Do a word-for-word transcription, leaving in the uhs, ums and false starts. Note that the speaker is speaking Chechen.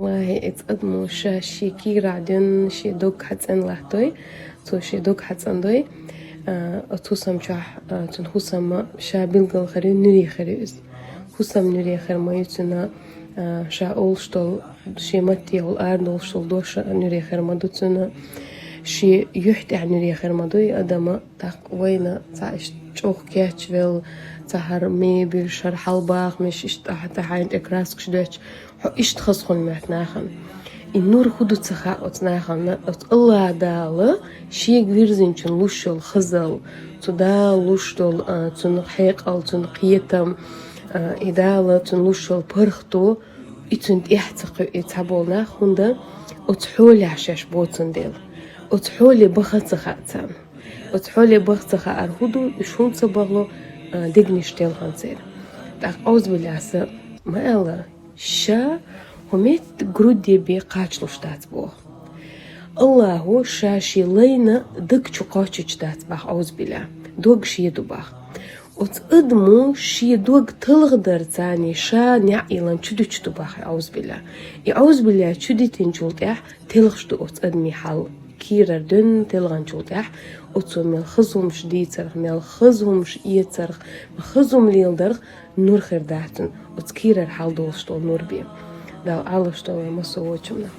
Валлахьи, эцу адамо ша шен кийрахь дуьйна шен дог хьацӀенна латтадой, цо шен дог хьацӀандой, а, оцу хӀусам чохь, а, цуьнан хӀусам ша билггал хир ю, нуьре хир ю иза. ХӀусам нуьре хир ма ю цуьнан, а, ша олуш долу, шен матте йолу арадолуш долу дош нуьре хир ма ду цуьнан, шен юьхь тӀехь нуьре хир ма ду и адам. ТӀаккха вайна цхьа иштта чӀогӀа кечвелла, цхьа хӀара мебелаш, хӀара хьалабахамаш, иштта тӀаьхьа-тӀаьхьа тӀе краскаш доьттуш, хьо иштта хаза хуьлу моьтту нахана. И нур хӀун ду ца хаьа оцу нахана, оцу АллахӀ Дала шега вирзинчун луш йолу хазалла, цу Дала луш долу, а, цуьнан хьекъал, цуьнан кхетам, а, и Дала цунна луш йолу паргӀато, и цуьнан тӀаьхьа ца кхуьу и цхьаболу нах, хӀунда оцу хьолехь шаьш боцун дела. Оцу хьоле баха ца хаьа царна. Оцу хьоле баха ца хаар хӀун ду, уьш хӀунда ца бахало, а, дегнаш телханцара. ТӀаккха, аузубилла, аса ма аьлла, ша хӀокху метта грудь бен кхачалуш дац боху. АллахӀо ша шен лайна даг чу кхочуш дац боху, аузубилла. Дог шен ду боху. Оцу адамо шен дог талхадарца ша неӀ йиллина чудуьтуш ду боху, аузубилла. И, аузубилла, чудитинчул тӀаьхьа телхаш ду оцу адамийн хьал. Кийрара дуьйна телханчул тӀаьхьа оцо мел хаза хӀумаш дийцарх, мел хаза хӀумаш эцарх, хаза хӀума леладарх нур хир дац цунна, оцу кийрара хьал долуш долу нур бен. Дала Ӏалаш долу вай массо а вочунах.